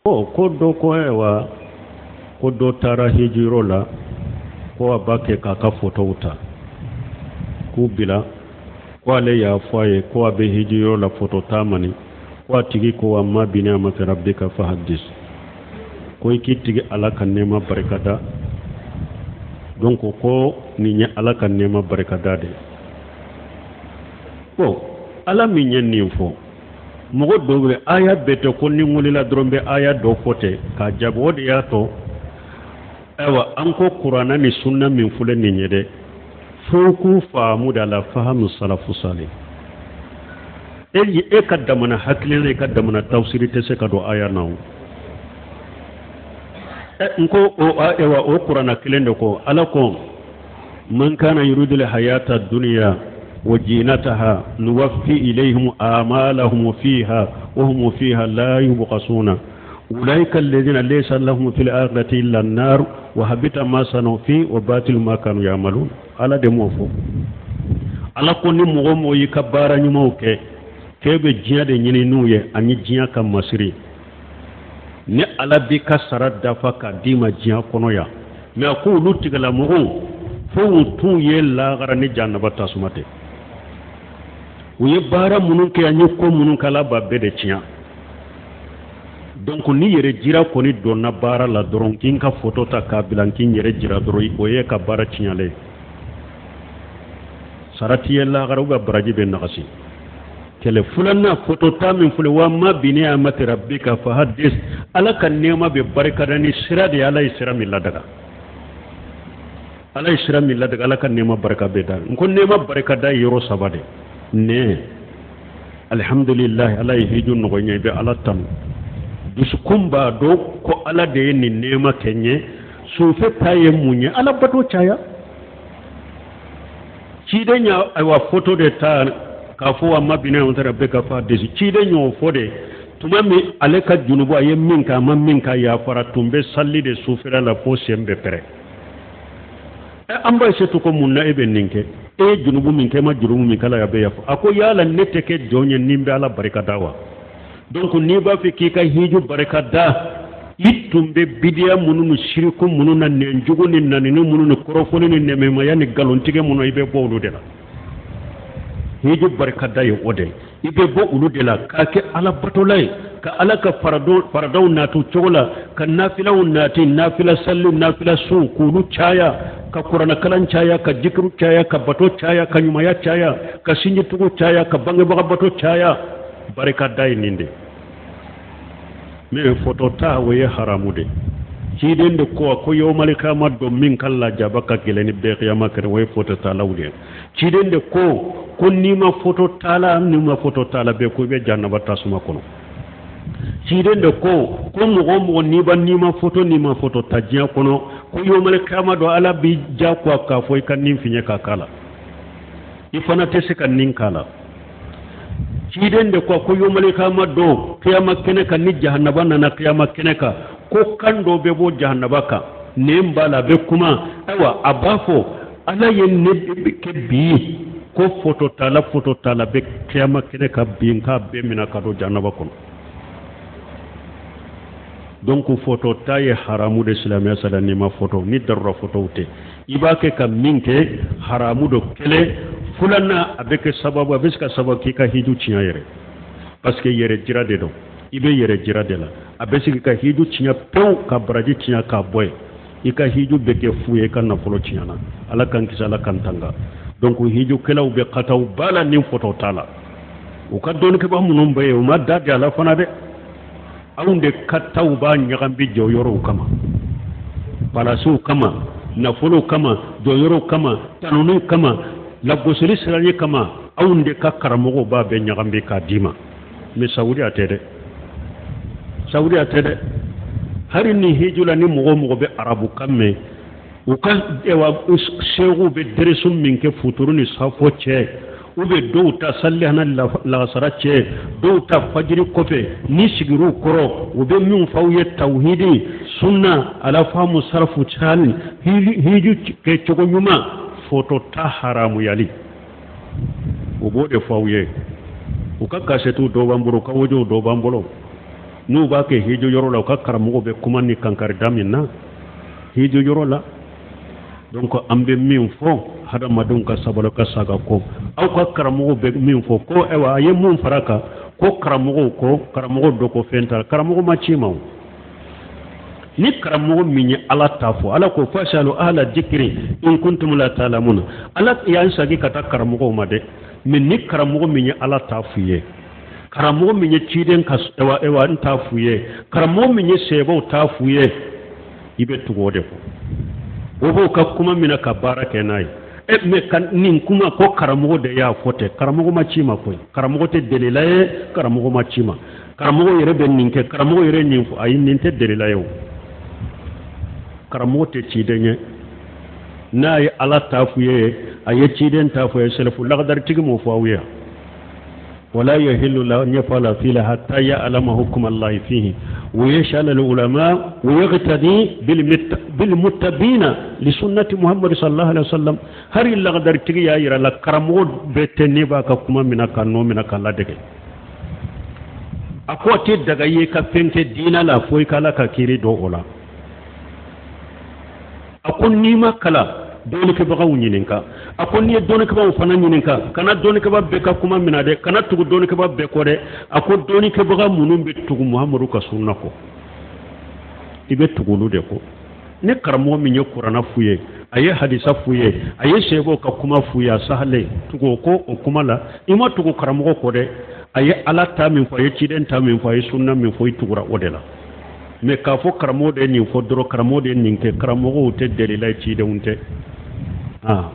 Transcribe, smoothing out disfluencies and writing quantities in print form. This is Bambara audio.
Ko dɔ ko ayiwa, ko dɔ taara hijiyɔrɔ la, ko a b'a kɛ k'a ka fotow ta k'u bila, ko ale y'a fɔ a ye ko a bɛ hijiyɔrɔ la, foto ta mani, ko a tigi ko wa amma bi ni'mati rabbika fahaddis, ko i k'i tigi Ala ka nɛɛma barikada. Donc ko nin ye Ala ka nɛɛma barikada de ye. Bon, Ala min ye nin fɔ, mɔgɔ dɔw bɛ aya bɛɛ tɛ ko ni n wulila dɔrɔn bɛ aya dɔ fɔ ten k'a jaabi. O de y'a to ayiwa an ko kuranna ni sunna min filɛ nin ye dɛ, fo k'u faamu de ala fahamu salafu salih. E ka damana hakilina, i ka damana tafsiri tɛ se ka don aya na o. N ko o ayiwa o kuranna kelen de ko Ala ko man kana yuridu hayata dunya wa zinataha nuwaffi ilayhim a'malahum fiha wa hum fiha la yubkhasuna ulaika alladhina laysa lahum fil akhirati illa an-nar wa habita ma sanu fi wa batil ma kanu ya'malun. Ala de m'o fɔ. Ala ko ni mɔgɔ o mɔgɔ y'i ka baara ɲumanw kɛ k'e bɛ diɲɛ de ɲini n'u ye ani diɲɛ ka masiri, ni Ala b'i ka sara dafa k'a d'i ma diɲɛ kɔnɔ yan, mɛ a ko olu tigilamɔgɔw fo u t'u ye lahara ni jahanaba tasuma tɛ. U ye baara minnu kɛ ani ko minnu kɛ, Ala b'a bɛɛ de tiɲɛ. Donc ni yɛrɛ jira kɔni donna baara la dɔrɔn, k'i ka foto ta k'a bila k'i yɛrɛ jira dɔrɔn, o ye ka baara tiɲɛlen ye. Sara t'i ye lahara, u ka baraji bɛ nagasi. Kɛlɛ filanan, foto ta min filɛ, wa amma bi ni'mati rabbika fahaddis, Ala ka nɛɛma bɛ barikada ni sira de ye, Ala ye sira min ladaga, Ala ye sira min ladaga, Ala ka nɛɛma barika bɛ da. N ko nɛɛma barikada ye yɔrɔ saba de nɛ. Alihamdulilahi, Ala ye hiju nɔgɔya, i bɛ Ala tanu, dusukun b'a dɔn ko Ala de ye nin nɛɛma kɛ n ye. Sufɛ ta ye mun ye? Ala bato caya. Ciden y'a ayiwa foto de ta k'a fɔ wa amma bi ni'mati rabbika fahaddis. Ciden y'o fɔ de tuma min ale ka junubu, a ye min kɛ, a ma min kɛ, yafara, tun bɛ sali de sufɛla la fo sen bɛ pɛrɛ. An b'a se to ko mun na e bɛ nin kɛ? E ye junubu min kɛ, e ma junubu min kɛ, Ala y'a bɛɛ yafa. A ko yala ne tɛ kɛ jɔn ye ni n bɛ Ala barika da wa? Donc n'i b'a fɛ k'i ka hiju barika da, i tun bɛ bidiya minnu ni siriku minnu na, nɛnjugu ni nanini minnu ni kɔrɔfɔli ni nɛmɛmaya ni nkalontigɛ minnu, i bɛ bɔ olu de la. Hiju barika da ye o de ye, i bɛ bɔ olu de la k'a kɛ Ala batola ye, ka Ala ka faradaw nati cogo la, ka nafilaw nati, nafila sali, nafila sun, k'olu caya, ka kuranɛkalan caya, ka jikiru caya, ka bato caya, ka ɲumanya caya, ka sinjitugu caya, ka bangebaga bato caya. Barika da ye nin de. Mais foto ta, o ye haramu de. Ciden de ko ko yawmal kiyama don, min ka lajaba ka gɛlɛn ni bɛɛ kiyama kɛnɛ, o ye foto talaw de ye. Ciden de ko ko n'i ma foto tala, n'i ma foto tala bɛɛ ko i bɛ jahanaba tasuma kɔnɔ. Ciden de ko ko mɔgɔ o mɔgɔ n'i ba n'i ma foto, n'i ma foto ta diɲɛ kɔnɔ, ko yawmal kiyama don, Ala b'i jagoya k'a fɔ i ka nin fiɲɛ ka k'a la, i fana tɛ se ka nin k'a la. Ciden de ko ko yawmal kiyama don, kiyama kɛnɛ kan, ni jahanaba nana kiyama kɛnɛ kan, ko kan dɔ bɛ bɔ jahanaba kan, nɛn b'a la, a bɛ kuma. Ayiwa, a b'a fɔ Ala ye ne kɛ bi ko foto tala, foto tala bɛ kiyama kɛnɛ kan bi, n k'a bɛɛ minɛ ka don jahanaba kɔnɔ. Donc foto ta ye haramu de silamɛya sariya. N'i ma foto ni darura fotow tɛ, i b'a kɛ ka min kɛ haramu don. Kelen filanan, a bɛ kɛ sababu, a bɛ se ka sababu k'i ka hiju tiɲɛ yɛrɛ, parce que yɛrɛ jira de don, i bɛ yɛrɛ jira de la. A bɛ se k'i ka hiju tiɲɛ pewu, ka baraji tiɲɛ k'a bɔ yen, i ka hiju bɛ kɛ fu ye, i ka nafolo tiɲɛna. Ala k'an kisi, Ala k'an tanga. Donc hijukɛlaw bɛ kataw ba la ni foto t'a la. U ka dɔnnikɛbaa minnu bɛ yen, u ma da di a la fana dɛ. Anw de ka taw b'a ɲagambi jɔyɔrɔw kama, palasiw kama, nafolow kama, jɔyɔrɔw kama, tanuniw kama, lagosili siranye kama. Anw de ka karamɔgɔw b'a bɛɛ ɲagambi k'a d'i ma. Mais Saudiya tɛ dɛ, Saudiya tɛ dɛ. Hali ni hiju la, ni mɔgɔ o mɔgɔ bɛ arabukan mɛn, u ka seekuw bɛ deresu min kɛ futuru ni safo cɛ, u bɛ dɔw ta salihana lagasara cɛ, dɔw ta fajiri kɔfɛ, ni sigir'u kɔrɔ, u bɛ min f'aw ye tawhidi, sunna, ala faamu sarafu cali, hiju kɛ cogo ɲuman, foto ta haramuyali, u b'o de f'aw ye. U ka kasɛtiw dɔw b'an bolo, u ka wojow dɔw b'an bolo. N'u b'a kɛ hiju yɔrɔ la, u ka karamɔgɔw bɛ kuma ni kankarida min na hiju yɔrɔ la. Donc an bɛ min fɔ, hadamadenw ka sabali, ka saga kɔ. Aw ka karamɔgɔw bɛ min fɔ ko ayiwa, a ye mun fara kan ko karamɔgɔw ko, karamɔgɔ dɔ ko fɛn t'a la, karamɔgɔ ma ci ma. O ni karamɔgɔ min ye Ala ta fɔ, Ala ko fasalu ahla dikiri in kuntum la ta'lamuna. Ala y'an sagi ka taa karamɔgɔw ma dɛ. Mais ni karamɔgɔ min ye Ala ta f'u ye, karamɔgɔ min ye ciden ka ewa ewa n ta f'u ye, karamɔgɔ min ye sɛbɛw ta f'u ye, i bɛ tugu o de kɔ. O b'o ka kuma minɛ ka baara kɛ n'a ye. E mais ka nin kuma ko karamɔgɔ de y'a fɔ tɛ, karamɔgɔ ma ci ma koyi. Karamɔgɔ tɛ delila ye, karamɔgɔ ma ci ma. Karamɔgɔ yɛrɛ bɛ nin kɛ, karamɔgɔ yɛrɛ nin fɔ, ayi, nin tɛ delila ye. O karamɔgɔ tɛ ciden ye. N'a ye Ala ta f'u ye, a ye ciden ta f'u ye, sɛlɛfu lagadaritigi m'o fɔ aw ye. Wala yahillu lahu an yaf'ala fi'lan hatta ya'lama hukma Allahi fihi wa yas'ala al-ulama wa yaqtadi bil muttabi'ina li sunnati Muhammad sallallahu alaihi wasallam. Hari lagadaritigi y'a yira la, karamɔgɔ bɛɛ tɛ ne b'a ka kuma minɛ ka nɔ minɛ ka ladege. A ko a tɛ daga ye ka fɛn kɛ diinɛ la fo i ka Ala ka kiiri dɔn o la. A ko n'i ma kalan, dɔnnikɛbagaw ɲininka. A ko n'i ye dɔnnikɛbagaw fana ɲininka, kana dɔnnikɛba bɛɛ ka kuma minɛ dɛ, kana tugu dɔnnikɛba bɛɛ kɔ dɛ. A ko dɔnnikɛbaga minnu bɛ tugu Muhamadu ka sunna kɔ, i bɛ tugu olu de kɔ. Ni karamɔgɔ min ye kuranna f'u ye, a ye hadisa f'u ye, a ye sɛbɛw ka kuma f'u ye, a sahalen, tugu o kɔ o kuma la. I ma tugu karamɔgɔ kɔ dɛ. A ye Ala ta min fɔ, a ye ciden ta min fɔ, a ye sunna min fɔ, i tugura o de la. Mais k'a fɔ karamɔgɔ de ye nin fɔ dɔrɔn, karamɔgɔ de ye nin kɛ, karamɔgɔw tɛ delila ye, cidenw tɛ. Ah.